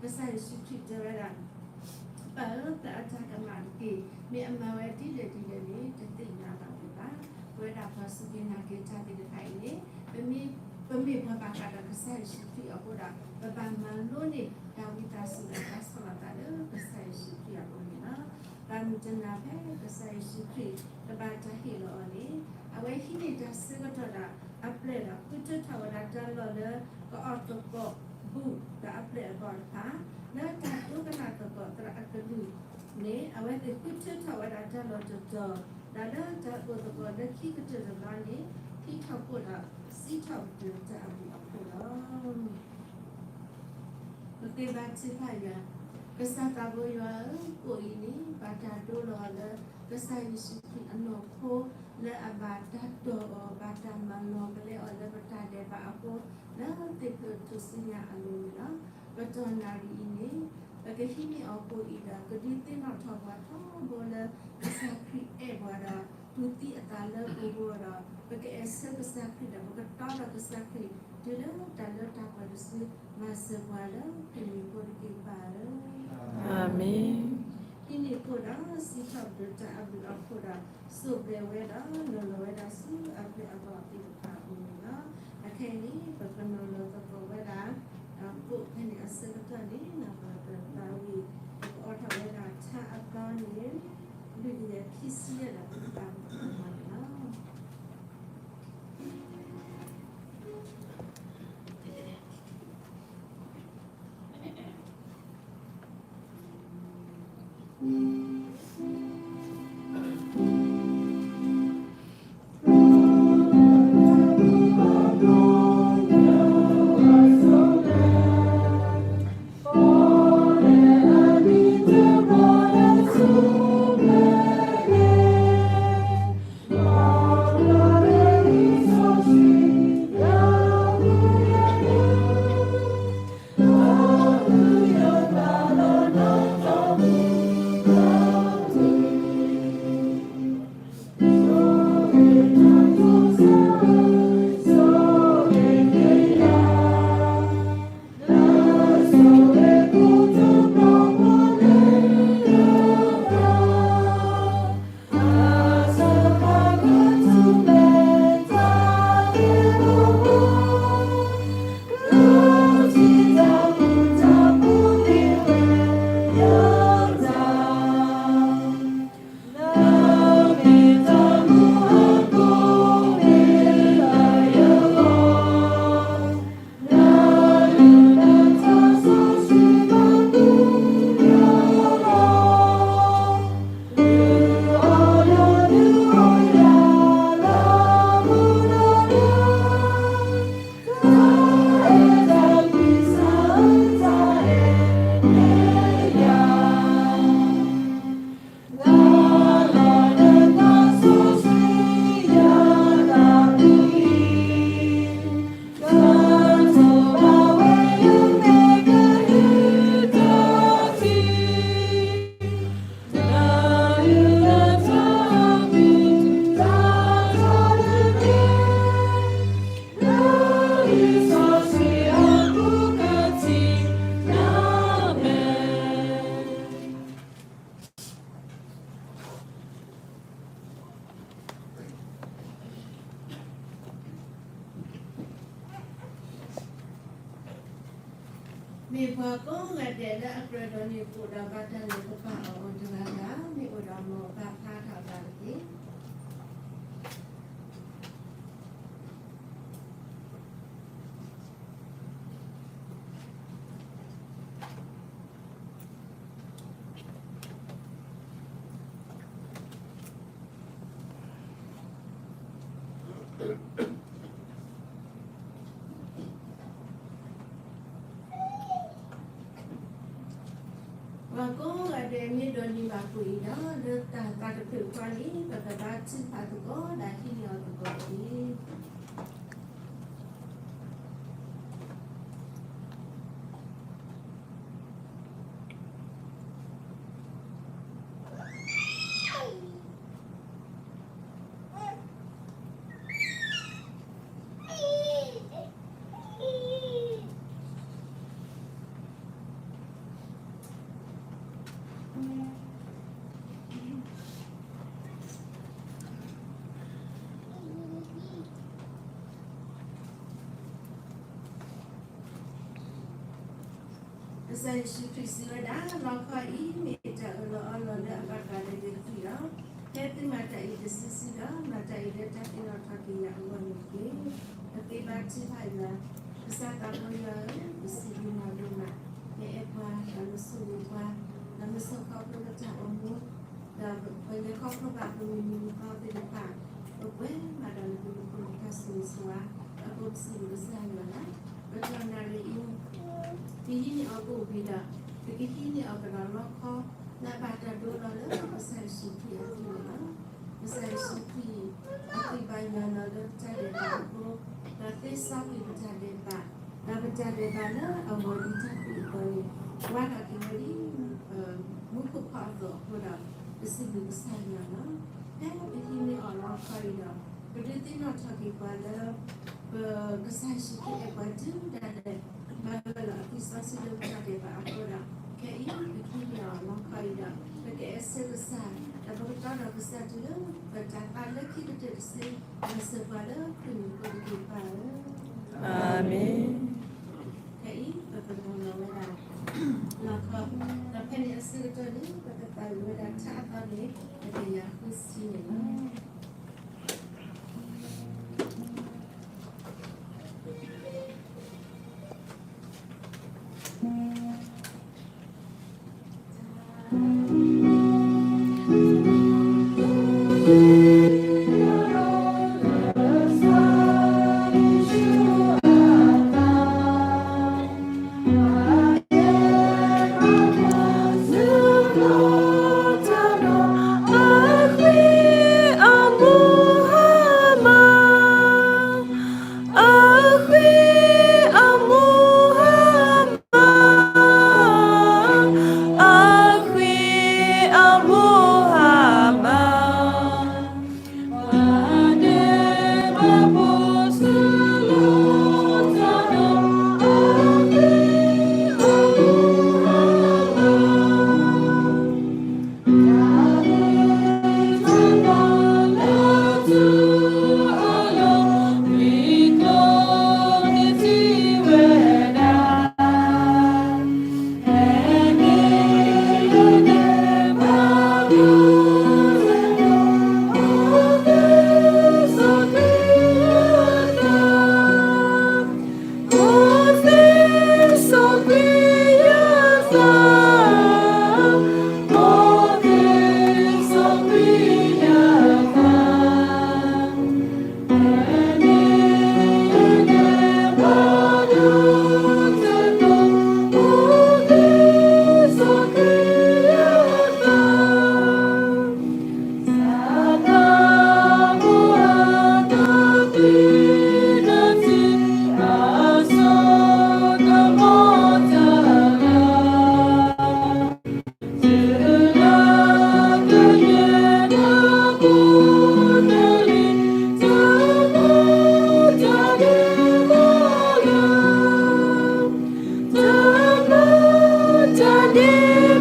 ကစၢ်ယ့ၣ်ၡူးခရံာ်တဲဝဲဒၣ်, ပၢ်ဧၢ, သးအတၢ်ကမၣ်တက့ၢ်. မ့ၢ်အမၤဝဲဒ်လဲၣ်ဒ်လဲၣ်န့ၣ် တသ့ၣ်ညါဘၣ်ဝဲဘၣ်. ပဝဲဒၣ်ပှၤစူၢ်က့ၤနာ်က့ၤတၢ်သ့ၣ်တဖၣ်အံၤန့ၣ် ပမ့ၢ်ပှၤဘၣ်ဃးဒီးကစၢ်ယ့ၣ်ၡူးခရံာ်အဃိဒီး ပဘၣ်မၤလိန့ၢ်တၢ်ဝံသးစူၤဒီးတၢ်ဆီၣ်လီၤသးလၢကစၢ်ယ့ၣ်ၡူးခရံာ်အပူၤန့ၣ်လီၤ. ဘၣ်မုၢ်တနၤဖဲကစၢ်ယ့ၣ်ၡူးခရံာ်ကဘၣ်တၢ်ဟ့ၣ်လီၤအီၤန့ၣ် အဝဲဟံးန့ၢ်တၢ်ဆၢကတီၢ်ဒီးအပျဲၢ်ဒီး ဃုထၢထီၣ်ဝဲဒၣ်တၢ်လီၢ်လၢ ကအီၣ်သကိးဘူးဒီးအပျဲၢ်အဘီၣ်တဖၣ်, လၢတၢ်ဒိကနၣ်သကိးသရၣ်အကလုၢ်န့ၣ် အဝဲသ့ၣ်ဃုထၢထီၣ်ဝဲဒၣ်တၢ်လီၢ်တတီၤ, ဒီးလၢတၢ်အိၣ်သကိးလၢခံကတၢၢ်တဘျီန့ၣ် ဟံးထီၣ်ခိၣ်ဒီးစံးထီၣ်ပတြၢၤတၢ်အဘျုးအဖှိၣ်လီၤ. ပဃ့ဘါထုကဖၣ်ယွၤ, ကစၢ်သးဘိယွၤဧၢ, ကိၣ်အံၤန့ၣ် ဘၣ်တၢ်ဒိလီၤအီၤလၢ ကစၢ်ယ့ၣ်ၡူးခရံာ်အနီၢ်ခိ လၢအဘၣ်တၢ်တီၢ်အီၤ ဘၣ်တၢ်မၤလီၤကလဲအီၤလၢပတၢ်ဒဲးဘးအဃိ လၢသ့ၣ်ဖျၢၣ်ထူၣ်စုညါအလိၤန့ၣ်လီၤ. ကတီၢ်နၣ်ရံၣ်အံၤန့ၣ် ပကဟံးန့ၢ်အီၤကိၣ်အံၤဒီး ကဒုးသ့ၣ်နီၣ်ထီၣ်ပှၤထီဘိလၢ ကစၢ်ခရံာ်အဲၣ်ပှၤဒီး တူၢ်သံအသးလၢပဂီၢ်ဒီး ပကအဲၣ်ဆၢကစၢ်ခရံာ်ဒီး ပကတီဒီးကစၢ်ခရံာ် တုၤလၢတၢ်လၢတၢ်ပှဲၤတစု မၤစၢၤပှၤလၢခရံာ်မံၤအဃိတက့ၢ် ပၢ်ဧၢ. အၤမ့ၣ်. ဟံးန့ၢ်ကိၣ်ဒီးစံးထီၣ်ပတြၢၤတၢ်အဘျုးအဖှိၣ်ဒီး စိၢ်ဘျဲးဝဲဒီး နီၤလီၤဝဲဒၣ်ဆူအပျဲၢ်အဘီၣ်သ့ၣ်တဖၣ်အအိၣ်န့ၣ်လီၤ. အခဲအံၤန့ၣ် ပကနီၤလီၤသကိးဝဲဒၣ် ကိၣ်ဖဲန့ၣ်အဆၢကတီၢ်န့ၣ် ပကသးဝံၣ် ပကအိးထီၣ်ဝဲဒၣ်ထါအသီန့ၣ် လွံၢ်ကယၤခံဆံယဲၢ်ဒီး ပကသးဝံၣ်န့ၣ်လီၤ. မ့ၢ်ပှၤကိးဂၤဒဲးလၢအကြၢးဒီးန့ၣ် ပအိၣ်ဒီးဘၣ်တၢ်လဲၤကပာ်အီၤအီၤတဂၤဂၤ မ့ၢ်အိၣ်ဒီးမ့ၢ်ဘၣ်ဖျါထီၣ်အသးတက့ၢ်. ပှၤကိးဂၤဒဲးမ့ၢ်ဒိးန့ၢ်ဘၣ်ကိၣ်အံၤဒီး လၢတၢ်သးတဖျၢၣ်ဃီန့ၣ် ပကဘါထုကဖၣ်သကိးဒီးဟံးန့ၢ်အီၤသကိးတက့ၢ်. ပ ကစၢ်ယ့ၣ်ၡူးခရံာ်စံးဝဲဒၣ်, လီခီအံၤမ့ၢ်တၢ်အၢၣ်လီၤအီလီၤလၢအဘၣ်ဃးဒီးယသးလီၤ. ဖဲသုမၤတၢ်အံၤတစုစုဒီး မၤတၢ်အံၤလၢတၢ်သ့ၣ်နီၣ်ထီၣ်က့ၤယၤအဂီၢ်န့ၣ်တက့ၢ်. ပသ့ဘါထုကဖၣ်ယွၤ, ကစၢ်သးဘိယွၤဧၢ, ပစံးဘျုးနၤဒိၣ်မး, ပအဲၣ်ပှၤ, ဒီးနဆိၣ်ဂ့ၤပှၤ, ဒီးနဆိၣ်ခီဖျိပတၢ်အိၣ်မူ, ဒီးပလဲၤခီဖျိဘၣ်ပမုၢ်နံၤမုၢ်သီသ့ၣ်တဖၣ်, ပပှဲၤမးဒီးနဘျုးနဖှိၣ်နတၢ်ဆိၣ်ဂ့ၤဆိၣ်ဝါ, အဃိပစံးဘျုးကစၢ်ယွၤလီၤ. ပတၢ်နၣ်ရံၣ်အံၤ, ပဟံးန့ၢ်အီၤကအိၣ်ဘှံးဒီး, ပကဟံးန့ၢ်အီၤကဒီးလီခီ, လၢအဘၣ်တၢ်ဒိလီၤလၢကစၢ်ယ့ၣ်ၡူးခရံာ်အသွံၣ်န့ၣ်လီၤ. ကစၢ်ယ့ၣ်ၡူးခရံာ် အသွံၣ်ဘၣ်ယွၤလီၤလၢပတၢ်ဒဲးဘးအဃိ, ဒီးသ့စီကွံာ်ပတၢ်ဒဲးဘး, ဒီးပတၢ်ဒဲးဘးလၢအဂီၢ်ဒ်တၢ်သွံၣ်အသိးန့ၣ်, ဝါထီၣ်က့ၤဝဲဒ် မူခိၣ်ဖီအသိးအဃိဒီး, ပစံးဘျုးကစၢ်ယွၤလီၤ. ဖဲပဟံးန့ၢ်အီၤလီခီအံၤဒီး, ပဒုးသ့ၣ်နီၣ်ထီၣ်က့ၤပှၤလၢ ပကစၢ်ယ့ၣ်ၡူးခရံာ်အဲၣ်ပှၤတုၤဒၣ်လဲာ်, မၤဝဲလီၤအသွံၣ်စီဆှံလၢပတၢ်ဒဲးဘးအဃိဒီး, ခဲအံၤပဟံးန့ၢ်အီၤလီခီအံၤဒီး, ပကအဲၣ်ဆၢကစၢ်, ဒီးပကတီဒီးကစၢ်တုၤလၢပတၢ်သးလၢခံကတၢၢ်တစု, မၤစၢၤပှၤလၢခရံာ်န့ၣ်အဃိတက့ၢ်ပၢ်ဧၢ. အၤမ့ၣ်. ခဲအံၤပကမၤလီၤ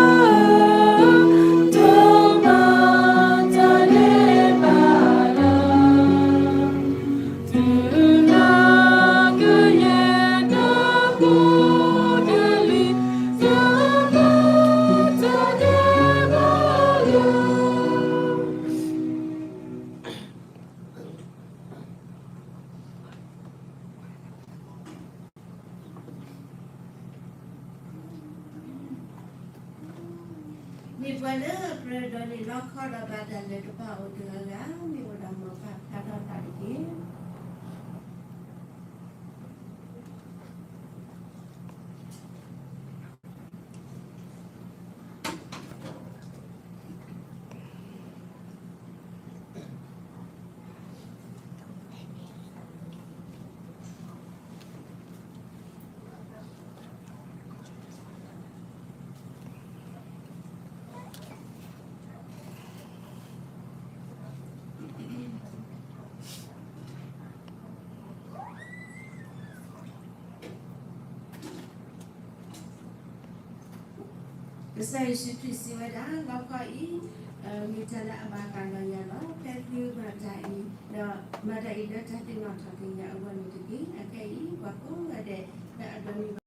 ဝဲဒၣ် လီခီ, ဒီးဖဲန့ၣ်အဆၢကတီၢ်န့ၣ် ပကသးဝံၣ်ဝဲဒၣ်ထါအသီန့ၣ် တကယၤဃုဆံန့ၣ်လီၤ. မ့ၢ်ပှၤလၢအကြၢးဒီးန့ၢ်လီခီဒီးဘၣ်တၢ်လဲၤကပၤအိၣ်တဂၤဂၤ မ့ၢ်အိၣ်ဒီးမ်ပာ်ဖျါထီၣ်တၢ်တက့ၢ်. ကစၢ်ယ့ၣ်ၡူးခရံာ်စံးဝဲဒၣ်, လီခီအံၤ မ့ၢ်တၢ်လၢအဘၣ်ဃးဒီးယၤလီၤ. ဖဲသုမၤတၢ်အံၤ, ဒီးမၤတၢ်အံၤလၢတၢ်သ့ၣ်နီၣ်ထီၣ်က့ၤယၤအဂီၢ်န့ၣ်တက့ၢ်. အခဲအံၤ ပှၤကိးဂၤဒဲး လၢအဒိးန့ၢ်